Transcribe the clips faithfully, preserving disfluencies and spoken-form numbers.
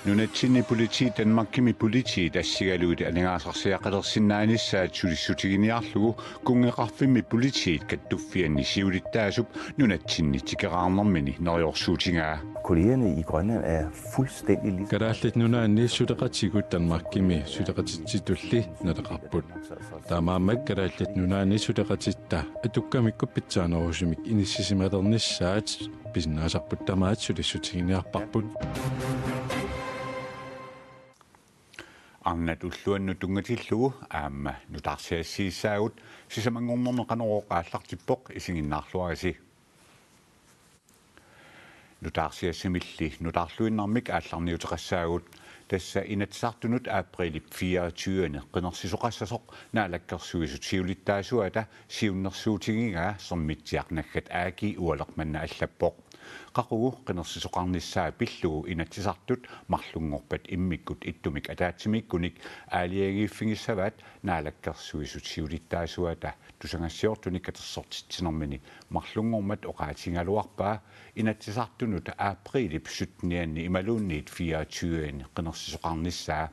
Nunatsinni politiit Danmarkimi politiit assigalugit aningaasarsiaqalersinnaanissaat sulissutiginiarlugu kunngeqarfimmi politiit kattuffianni siulittaasup nunatsinni tikeraarnermini neriorsuutigaa. Kollegerne i Grønland er fuldstændig lige. Kalaallit Nunaanni suleqatigut Danmarkimi suleqatitsitulli naleqarput. Taamaammat Kalaallit Nunaanni suleqatitta atukkamikkut pitsaanerusumik inissisimalernissaat pisinnaasarput tamaat sulissutiginiarparput. Arnat ulluannut tunngatillugu aamma nutaarsiassiissaagut, sisamanngornermi Qanorooq aallartippoq, isiginnaarluarisi. Nutaarsiassimilli nutaarluinnarmik aallarniuteqassaagut. Tassa Inatsisartunut aprilip fireogtyvende qinersisoqassasoq Naalakkersuisut siulittaasuata siunnersuutigigaa Sermitsiaq.gl-i Ualeq manna allappoq. Qaqugu qinersisoqarnissaa pillugu Inatsisartut marlunngorpat immikkut ittumik ataatsimiikkunik aalajangiiffigissavaat Naalakkersuisut siulittaasuata tusagassiortunik katersortitsinermini marlunngormat oqaatigigaluarpaa Inatsisartunut aprilip syttenianni imaluunniit fireogtyvende qinersisoqarnissaa.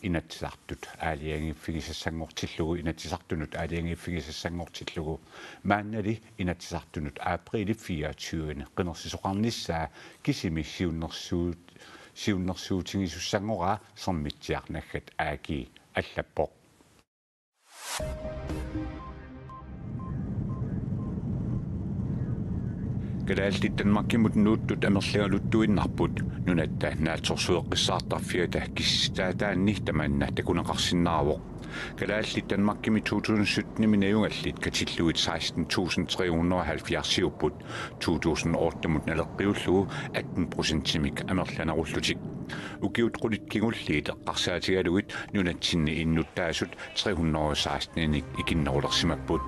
Inatsisartut aalajangiiffigisassanngortillugu, Inatsisartunut aalajangiiffigisassanngortillugu maannali Inatsisartunut aprilip fireogtyvende qinersisoqarnissaa kisimi siunnersuut-, siunnersuutigisussanngorpaa Sermitsiaq.gl-i allappoq. Kalaallit Danmarkimut nuuttut amerligaluttuinnarput, nunatta naatsorsueqqissaartarfiata kisitsisitaataanni tamanna takuneqarsinnaavoq. Kalaallit Danmarkimi to tusind syttenimi najugallit katillugit seksten tusind tre hundrede og halvfjerds-iupput, to tusind ottemut naleqqiullugu atten procentimik amerlanerullutik. Ukiut qulit kingulliit eqqarsaatigalugit nunatsinni innuttaasut tre hundrede og seksten-inik ikinnerulersimapput.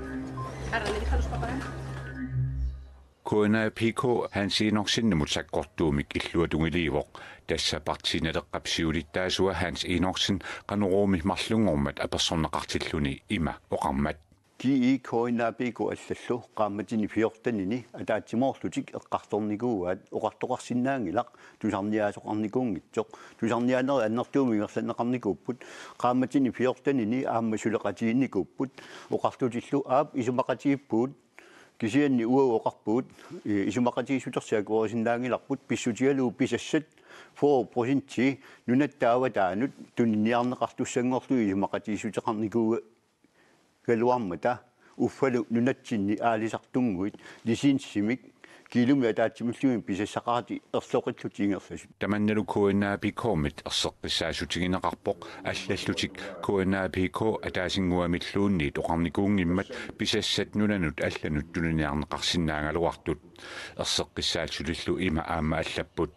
K N A P K Hans Enoksenimut sakkortuumik illuatungiliivoq. Tassa Partii Naleqqap siulittaasua Hans Enoksen Qanoruumi marlunngormat apersorneqartilluni ima oqarmat: G E K N A P K allallu qaammatini fjortenini ataatsimoorlutik eqqartornikuuaat, oqartoqarsinnaanngilaq tusarniaasoqarnikuunngitsoq. Tusarniaanerit annertuumik ingerlanneqarnikuupput. Qaammatini fjortenini aamma suleqatigiinnikuupput. Oqarlutillu aap isumaqatigiippugut, kisianni uagut oqarpugut, eh, isumaqatigiissutersi akuerisinnaanngilarput, pissutigalugu pisassat fyrre procenti nunatta avataanut tuniniarneqartussanngorlugit isumaqatigiissuteqarnikuugaluarmata, uffalu nunatsinni aalisartunnguit licensimik kiilumik ataatsimilluunniit pisassaqaratik erloqillutik ingerlasut. Tamannalu K N A P K-mit erseqqissaassutigineqarpoq, allallutik K N A P K ataasinnguamilluunniit oqarnikuunngimmat pisassat nunanut allanut tuniniarneqarsinnaagaluartut. Erseqqissaassutillu ima aamma allapput: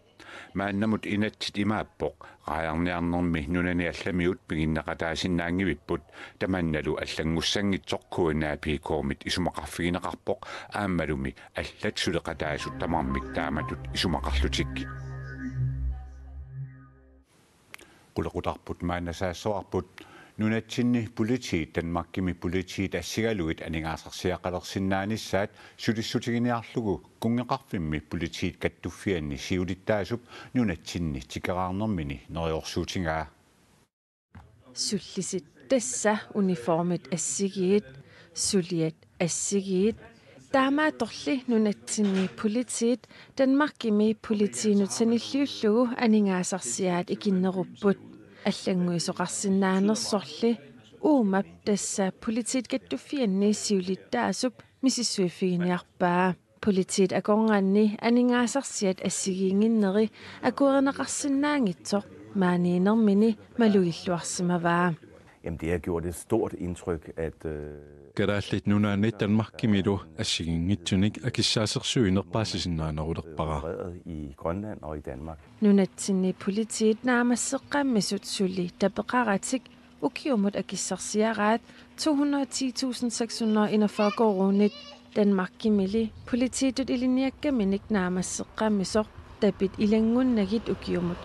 Maannamut inatsit imaappoq raajarniarnermi nunani allamiut piginneqataasinnaanngivipput, tamannalu allanngussanngitsoq K N A P K-mit isumaqarfigineqarpoq, aammalumi allat suleqataasut tamarmik taamatut isumaqarlutik. Qulequtarput maanna saassuarput. Nunatsinni politiit Danmarkimi politiit assigalugit aningaasarsiaqalersinnaanissaat sulissutiginiarlugu kunngeqarfimmi politiit kattuffianni siulittaasup nunatsinni tikeraarnermini neriorsuutigaa. Sullisit tassa uniformit assigiit, suliat assigiit, taamaattorli nunatsinni politiit Danmarkimi politiinut sanilliullugu aningaasarsiaat ikinnerupput. Allannguisoqarsinnaanersorli uumap tassa politiit kattuffianni siulittaasup misissuiffiginiarpaa. Politiit akornanni aningaasarsiat assigiinnginneri akuerineqarsinnaanngitsoq maaniinnermini malugilluarsimavaa. Jamen, det har gjort et stort indtryk, at øh, Kalaallit Nunaanni Danmarkimilu assigiinngitsunik akissaasersuineq paasisinnaanerulerpara. I Grønland og i Danmark. Nunatsinni politiit naammasseqqammisut suli tapeqaratik ukiumut akissarsiaraat to hundrede og ti tusind seks hundrede og enogfyrre koruunit. Danmarkimili politiitut ilinniakkaminik naammasseqqammisoq tapit ilanngunnagit ukiumut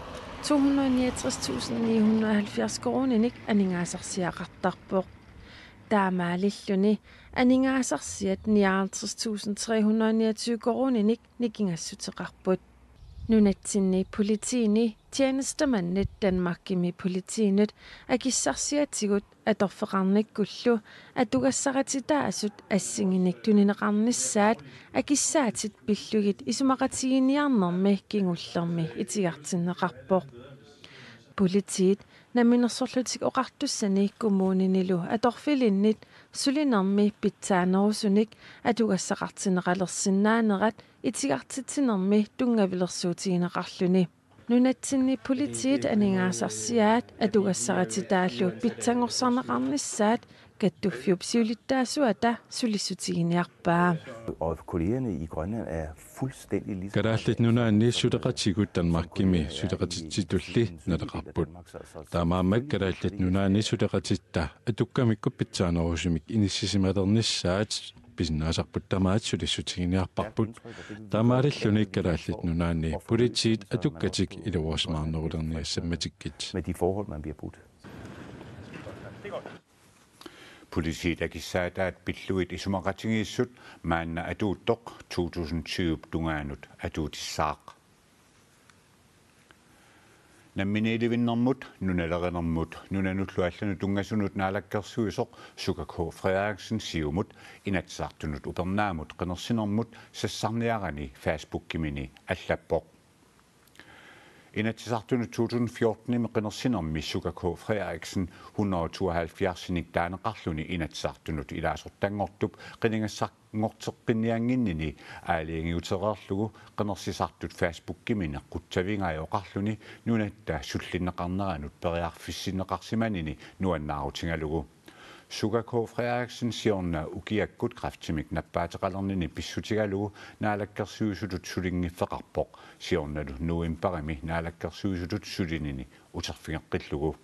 to hundrede og niogtres tusind ni hundrede og halvfjerds koruuninik aningaasarsiaqartarpoq. Taamaalilluni aningaasarsiat nioghalvtreds tusind tre hundrede og niogtyve koruuninik nikingassuteqarput. Nunatsinni politiini tjenestemandit Danmarkimi politiinut akissarsiatigut atorfeqarnikkullu atugassarititaasut assinginik tunineqarnissaat akissaatit pillugit isumaqatiginiarnermi kingullermi itigartinneqarpoq. Politiit Namminersorlutik Oqartussani kommuninilu atorfilinnit sulinermi pitsaanerusunik atugassaqartinneqalersinnaanerat itigartitsinermi tunngavilersuutigineqarluni. Nunatsinni politiit aningaasarsiaat atugassarititaallu pitsanngorsarneqarnissaat kattuffiup siulittaasuata sulissutiginiarpaa. Og kollegerne i Grønland er fuldstændig lige så... Kalaallit Nunaanni suleqatigut Danmarkimi suleqatitsitulli naleqarput. Taamaammat Kalaallit Nunaanni suleqatitta atukkamikku pitsaanerusumik inissisimalernissaat pisinnaasarput tamaat sulissutiginiarparput. Taamaalilluni Kalaallit Nunaanni politiit atukkatik iluarsimaarnerulerniassammatikkit. Med de forhold, man bliver budt. Politiit akissaataat pillugit isumaqatigiissut maanna atuuttoq to tusind tyve tungaanut atuutissaaq. Namminiilivinnermut, nunalerinermut, nunanullu allanut tunngasunut naalakkersuisoq Suka K. Frederiksen Siumut Inatsisartunut upernaamut qinersinermut sassarniarani Facebookimini allappoq. Inatsisartunut to tusind fjortenimi qinersinermi Suka K. Frederiksen hundrede tooghalvfjerdsinik taaneqarluni Inatsisartunut ilaasortanngortup qinigassanngorteqqinniannginnini aalajangiutereerlugu qinersisartut Facebookimini qutsavigai oqarluni nunatta sullinneqarneranut periarfissinneqarsimanini nuannaarutigalugu. Suka K. Frederiksen siorna ukiakkut kræftimik nappaateqalernini pissutigalugu naalakkersuisutut sulinngiffeqarpoq, siornalu novembarimi naalakkersuisutut sulinini uterfigeqqillugu.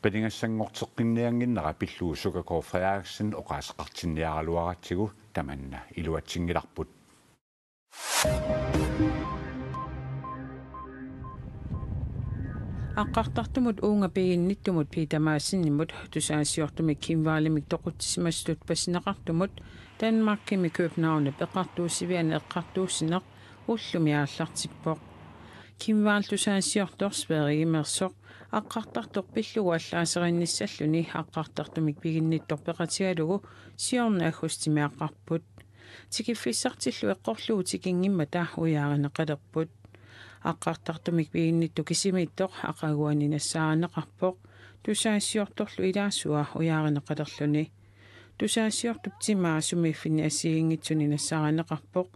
Qinigassanngorteqqinniannginnera pillugu Suka K. Frederiksen oqaaseqartinniaraluaratsigu tamanna iluatsinngilarput. Aqqartartumut uunga piginnittumut Peter Madsenimut tusagassiortumik Kimvalimik toqutsisimasutut pasineqartumut Danmarkimi Københavnip eqqartuussiviani eqqartuussineq ullumi aallartippoq. Kimval tusagassiortoq Sverigemeersoq aqqartartoq pillugu allaaserinnissalluni aqqartartumik piginnittoq peqatigalugu siorna aggustimiiqqaarput. Tikiffissartillu eqqorlugu tikinngimmata ujaarineqalerput. Aqqartartumik piginnittoq kisimiittoq aqaguani nassaarineqarpoq, tusagassiortorlu ilaasua ujaarineqalerluni. Tusagassiortup timaa sumiiffinni assigiinngitsuni nassaarineqarpoq,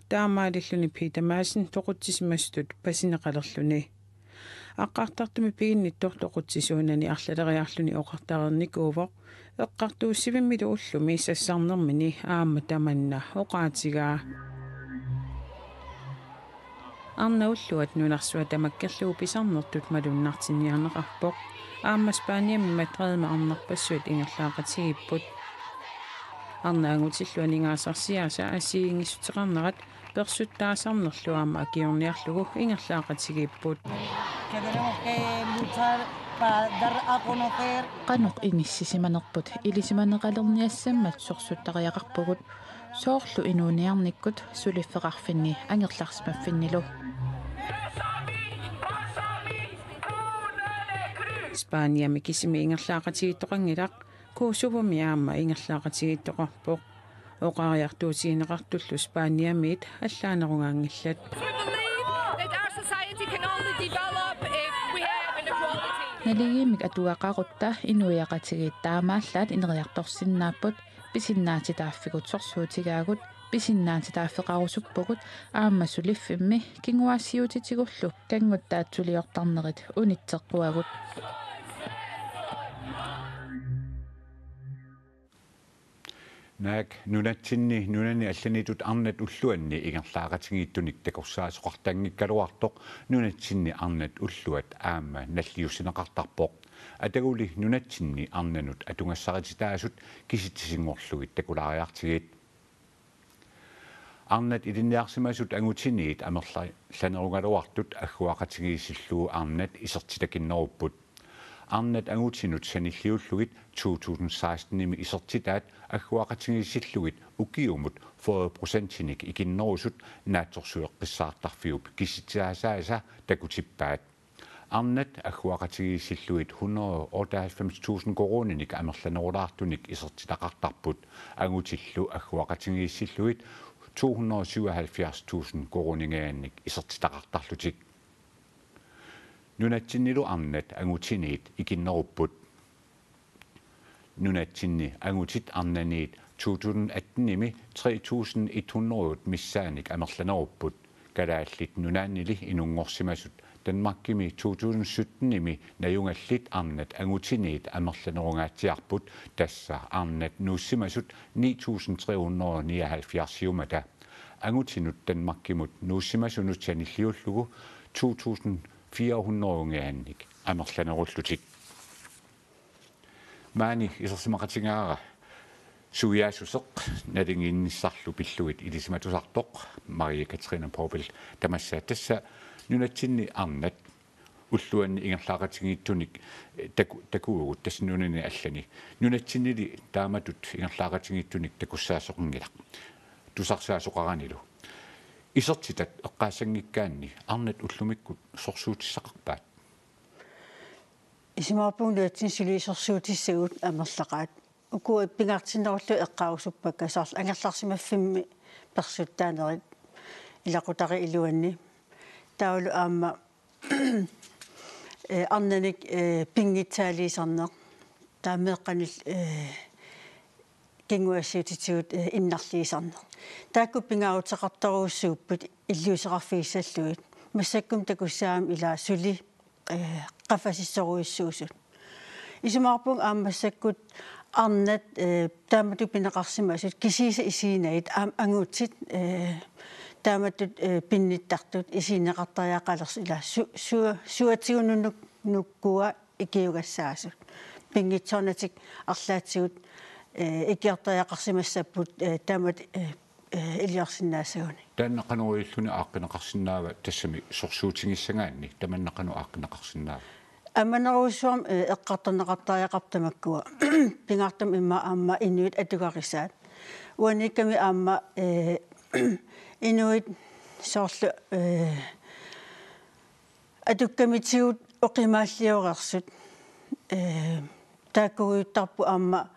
taamaalilluni Peter Madsen toqutsisimasutut pasineqalerluni. Aqqartartumik piginnittoq toqutsisuunani arlaleriarluni oqartarnikuuvoq, eqqartuussivimmilu ullumi sassarnermini aamma tamanna oqaatigaa. Arnat ulluat nunarsuaq tamakkerlugu pisarnertut malunnartinniarneqarpoq. Aamma Spaniami Madridimi arnarpassuit ingerlaaqatigiipput. Arnat angutillu aningaasarsiaasa assigiinngissuteqarnerat persuttaasarnerlu aamma akiorniarlugu ingerlaaqatigiipput. Que tenemos que luchar para dar a conocer. Qanoq inissisimanerput ilisimaneqalerniassammat sorsuttariaqarpugut, soorlu inuuniarnikkut suliffeqarfinni angerlarsimaffinnilu. Spaniami kisimi ingerlaaqatigiittoqanngilaq, Kosovomi aamma ingerlaaqatigiittoqarpoq. Oqariartuutigineqartullu Spaniamiit allaanerugaanngillat. We believe that our society can only develop if we have inequality. Naligiimmik atugaqarutta inuiaqatigiit taamaallaat ineriartorsinnaapput, pisinnaatitaaffigut sorsuutigaagut, pisinnaatitaaffeqarusuppugut aamma suliffimmi kinguaassiuutitigullu kannguttaatsuliortarnerit unitseqquagut. Naak nunatsinni nunani allanitut arnat ulluanni ingerlaaqatigiittunik takorsaasoqartanngikkaluartoq nunatsinni arnat ulluat aamma nalliussineqartarpoq. Ataguli nunatsinni arnanut atugassarititaasut kisitsisinngorlugit takulaariartigit. Arnat ilinniarsimasut angutiniit amerlallanerugaluartut agguaqatigiissillugu arnat isertitakinnerupput. Arnat angutinut sanilliullugit to tusind sekstenimi isertitaat agguaqatigiissillugit ukiumut fyrre procentinik ikinnerusut naatsorsueqqissaartarfiup kisitsisaasaasa takutippaat. Arnat agguaqatigiissillugit hundrede og otteoghalvfems tusind koruuninik amerlanerulaartunik isertitaqartarput, angutillu agguaqatigiissillugit to hundrede og syvoghalvfjerds tusind koruuningajannik isertitaqartarlutik. Nunatsinnilu arnat angutiniit ikinnerupput. Nunatsinni angutit arnaniit to tusind atten-imi tre tusind et hundrede missaannik amerlanerupput. Kalaallit Nunaannili inunngorsimasut Danmarkimi to tusind sytten-imi najugallit arnat angutiniit amerlanerungaatsiarput, tassa arnat nuussimasut ni tusind tre hundrede nioghalvfjerds-iummata. Angutinut Danmarkimut nuussimasunut sanilliullugu to tusind fire hundrede-ungajannik amerlanerullutik. Maani isersimaqatigaara suiaassuseq nalinginnissarlu pillugit ilisimatusartoq, Marie Katrine Poppel, tamassaat. Tassa nunatsinni arnat ulluanni ingerlaaqatigiittunik taku-, takuugut, tassa nunani allani. Nunatsinnili taamatut ingerlaaqatigiittunik takussaasoqanngilaq, tusarsaasoqaranilu. Isertitat eqqaassanngikkaanni arnat ullumikkut sorsuutissaqarpaat? Isumaqarpunga nunatsinni suli sorsuutissagut amerlaqaat. Uku pingaartinnerullugit eqqaarusuppakka, soorlu angerlarsimaffimmi persuttaanerit ilaqutariit iluanni. Taavalu aamma eh, arnanik, eh, pinngitsaaliisarneq. Taava meeqqanillu, eh, kinguaassiuutitigut, eh, innarliisarneq. Taakku pingaaruteqartorujussuupput iliuuseqarfigissallugit. Massakkut takussaammat ilaa suli, eh, qaffasissorujussuusut. Isumaqarpunga aamma massakkut arnat, eh, taamatut pineqarsimasut, kisiisa isiginagit aamma angutit, eh, taamatut, eh, pinnittartut isigineqartariaqalersut, ilaa su-, su-, suatigut nunuk-, nukkua ikiugassaasut. Pinngitsoornatik arlaatigut, eh, ikiortariaqarsimassapput, eh, taamatut, eh, eh, iliorsinnaassaguni. Taanna qanoq iliorluni aaqqineqarsinnaava, tassami sorsuutigissagaanni, tamanna qanoq aaqqineqarsinnaava? Ammanerujussuarmik, eh, eqqartorneqartariaqarput tamakkua. Pingaartumik immaqa aamma inuit atugarisaat. Uaniikkami aamma, eh, inuit soorlu, eh, atukkamitigut oqimaalliureersut. Eh, taakkuguttarput aamma,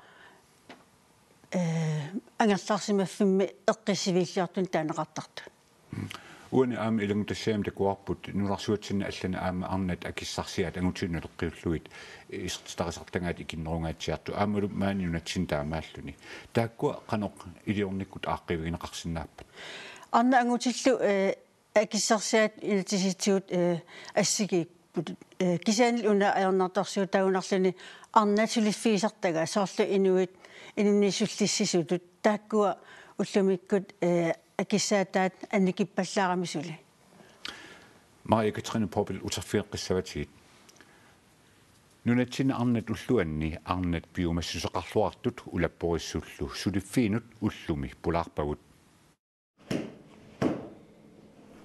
eh, angerlarsimaffimmi eqqissiviilliortunik taaneqartartut. Uani aamma ilanngutassiami takuarput nunarsuatsinni allani aamma arnat akissarsiaat angutinnut eqqiullugit isertitarisartagaat ikinnerungaatsiartut, aammalu maani nunatsinni taamaalluni. Taakkua qanoq iliornikkut aaqqiivigineqarsinnaappat? Arnat angutillu, eh, akissarsiaat inatsisitigut, eh, assigiipput. Eh, kisianni una ajornartorsiutagunarluni arnat suliffigisartagaat, soorlu inuit inunnik sullissisutut. Taakkua ullumikkut, eh, akissaataat annikippallaarami suli. Marie Katrine Poppel, uterfigeqqissavatigit. Nunatsinni arnat ulluanni arnat piumassuseqarluartut ulapporissullu suliffiinut ullumi pulaarpagut.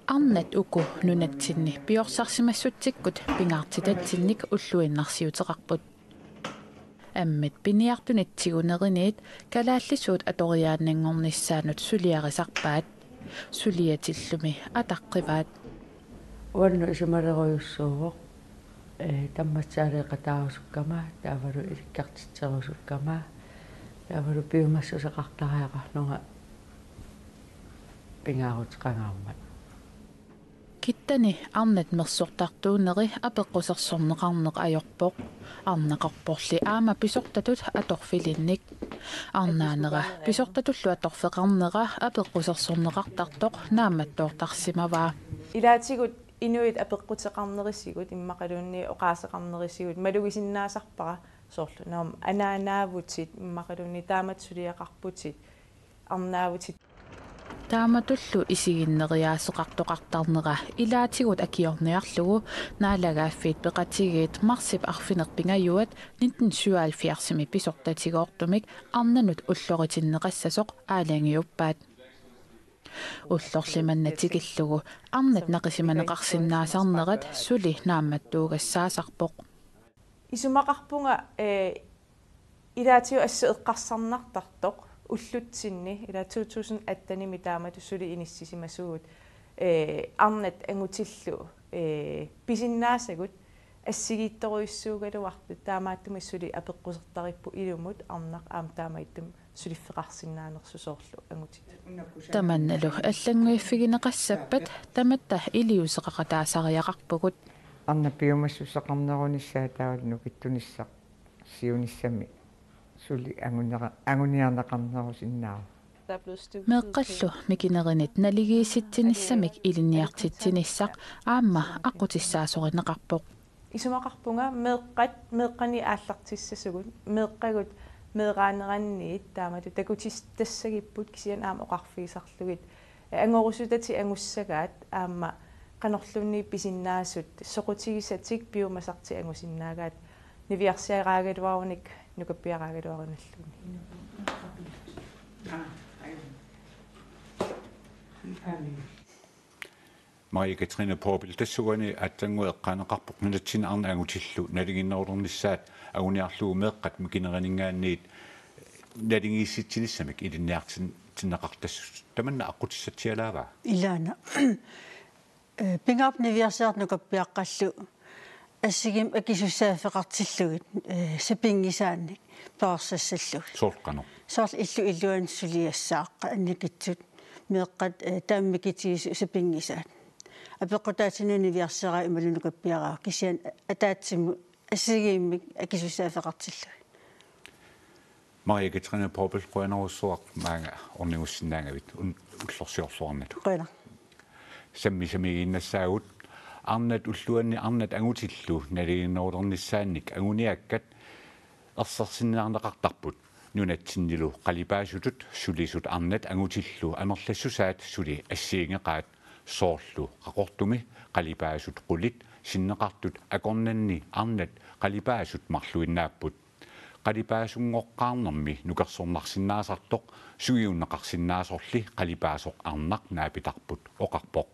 Arnat uku nunatsinni piorsarsimassutsikkut pingaartitatsinnik ulluinnarsiuteqarput. Ammit piniartunit tiguneriniit kalaallisuut atoriaannanngornissaannut suliarisarpaat. Suliatillumi ataqqivaat. Uannut isumalerujussuuvoq, eh, tammatsaaleeqataarusukkama, taavalu ilikkartitserusukkama, taavalu piumassuseqartariaqarlunga pingaaruteqangaarmat. Kittani arnat mersortartuuneri apeqqusersorneqarneq ajorpoq. Arnaqarporli aamma pisortatut atorfilinnik. Arnaanera pisortatullu atorfeqarnera apeqqusersorneqartartoq naammattoortarsimavaa. Ilaatigut inuit apeqquteqarnerisigut immaqaluunniit oqaaseqarnerisigut malugisinnaasarpara, soorlu naam anaanaavutit immaqaluunniit taamatut suliaqarputit arnaavutit. Taamatullu isiginneriaaseqartoqartarnera ilaatigut akiorniarlugu Naalagaaffiit Peqatigiit marsip arfineq-pingajuat nitten syvoghalvfjerdsimi pisortatigoortumik arnanut ulloritinneqassasoq aalajangiuppaat. Ullorli manna tikillugu arnat naqisimaneqarsinnaasarnerat suli naammattuugassaasarpoq. Isumaqarpunga, eh, ilaatigut assut eqqarsarnartartoq Ullutsinni ila to tusind attenimi taamatut suli inissisimasugut, ee, arnat angutillu, ee, pisinnaasagut assigiittorujussuugaluartut, taamaattumik suli apeqqusertaripput ilumut arnaq aamma taamaattumik suliffeqarsinnaanersoq soorlu angutitut. Tamannalu allannguiffigineqassappat tamatta iliuuseqaqataasariaqarpugut. Arnat piumassuseqarnerunissaat taavalu nukittunissaq siunissami suli angunera-, anguniarneqarnerusinnaavoq. Meeqqallu mikinerinit naligiissitsinissamik ilinniartitsinissaq aamma aqqutissaasorinneqarpoq. Isumaqarpunga meeqqat, meeqqani aallartissasugut, meeqqagut meeraaneranniit taamatut takutissagipput kisianni aamma oqarfigisarlugit. Angorusutatik angussagaat aamma qanorluunniit pisinnaasut soqutigisatik piumasartik angusinnaagaat niviarsiaraagaluarunik nukappiaraagaluarunilluunniit. Maria Katrine Poppel, tassa uani aatsaannguaq eqqaaneqarpoq nunatsinni arnat angutillu nalinginnerulernissaat anguniarlugu meeqqat mikinerininngaanniit naligiissitsinissamik ilinniartin-, tinneqartassasoq. Tamanna aqqutissatsialaavaa? Ilaana. Ee, pingaarpoq niviarsiaraq nukappiaqqallu assigiimmik akisussaaffeqartillugit, ee, sapinngisaannik perorsassallugu. Soorlu qanoq? Soorlu illup iluani suliassaaq annikitsut meeqqat, ee, taama mikitigisut sapinngisaat. Apeqqutaatinut niviarsiaraat imaluunniit nukappiaraat kisianni ataatsimut assigiimmik akisussaaffeqartillugit. Maria Katrine Poppel, qujanarsuaq maanga ornigussinnaagavit un-, ullorsiorluarnatut. Qujanaq. Sammisamiiginnassaagut, arnat ulluanni arnat angutillu nalinginnerulernissaannik anguniakkat ersersinniarneqartarput nunatsinnilu qalipaasutut sulisut arnat angutillu amerlassusaat suli assigiinngeqaat, soorlu Qaqortumi qalipaasut qulit sinneqartut akornanni arnat qalipaasut marluinnaapput. Qalipaasunngoqqaarnermi nukersornarsinnaasartoq sungiunneqarsinnaasorli qalipaasoq arnaq naapitarput oqarpoq.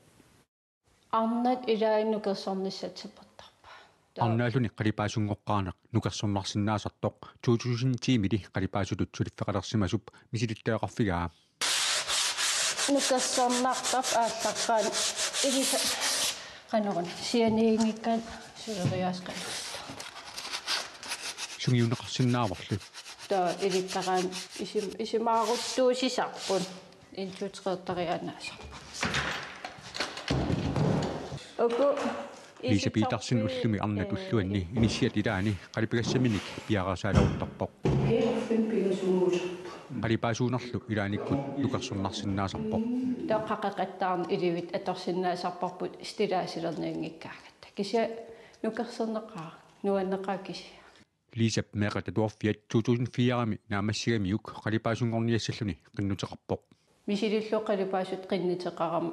Arnat ilaanni nukersornissaq tapertarpa. Arnaalluunniit qalipaasunngoqqaarneq nukersornarsinnaasartoq to tusind ti-mili qalipaasutut suliffeqalersimasup misilittagaqarfigaa. Nukersornartarpoq aallaqqaat ilisa qanoruna sianiinngikkaat suleriaaseq qanoq. Sungiunneqarsinnaavorli. Taava ilikkaraanni isim-, isimaaruttuusisarput. En to-tredjedeliaannaasarput. Uku Lisa Petersen ullumi arnat ulluanni inissiat ilaanni qalipagassaminik piareersaaleruttorpoq. Qalipaasuunerlu ilaannikkut nukersornarsinnaasarpoq. Taava qaqeqattaarneq ilivitsut atorsinnaasarparput stilladsilernianngikkaangatta. Kisianni nukersorneqaaq, nuanneqaaq kisianni. Lisap meeqqat atuarfiat to tusind fire-mi naammassigamiuk qalipaasunngorniassalluni qinnuteqarpoq. Misilillugu qalipaasut qinnuteqarami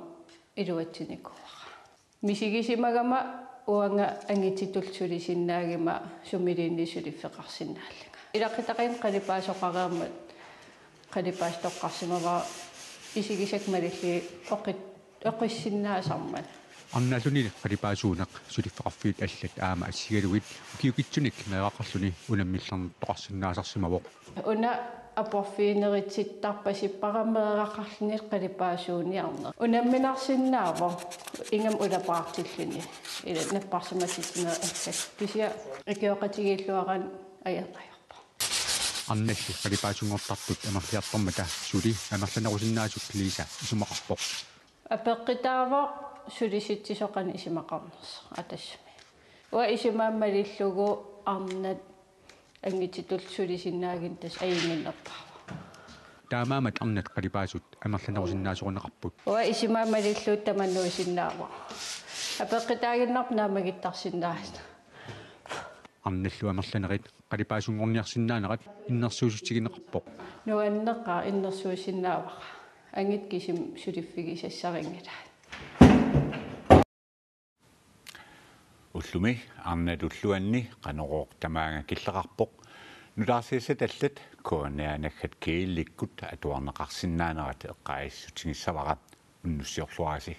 iluatsinikuuara. Misigisimagama uanga angutitullu sulisinnaaguma sumiluunniit suliffeqarsinnaallunga. Ilaquttaqimmat qalipaasoqareermat qalipaasut toqqarsimavara isigisakka malillugit oqit-, oqissinnaasarmat. Arnaalluunniit qalipaasuuneq suliffeqarfiit allat aamma assigalugit ukiukitsunik meeraqarluni unammillernartoqarsinnaasarsimavoq. Una aporfiginerutittarpasippara meeraqarluni qalipaasuuniarneq. Unamminarsinnaavoq ingammik ulapaartilluni. Ila napparsimatsitsinerit allat. Kisianni ikioqatigiilluaraanni ajornarpoq. Arnalli qalipaasunngortartut amerliartormata suli amerlanerusinnaasut Lisa isumaqarpoq. Apeqqutaavoq sulisitsisoq qanoq isumaqarnersoq atassami. Uanga isumaga malillugu arnat angutitullu sulisinnaagama tassa ajunnginnerpaavoq. Taamaammat arnat qalipaasut amerlanerusinnaasorineqarput. Uanga isumaga malillugu tamannuisinnaavoq. Apeqqutaaginnarpoq naammagittarsinnaasut. Arnallu amerlanerit qalipaasunngorniarsinnaanerat innersuussutigineqarpoq. Nuanneqaaq, innersuussinnaavara. Angutit kisimi suliffigisassarinngilaat. Ullumi arnat ulluanni Qanorooq tamaanga killeqarpoq. Nutaarsiassat allat K N R naggat G L-ikkut atuarneqarsinnaanerat eqqaasitsissutigissavara, unnussiorluarisi.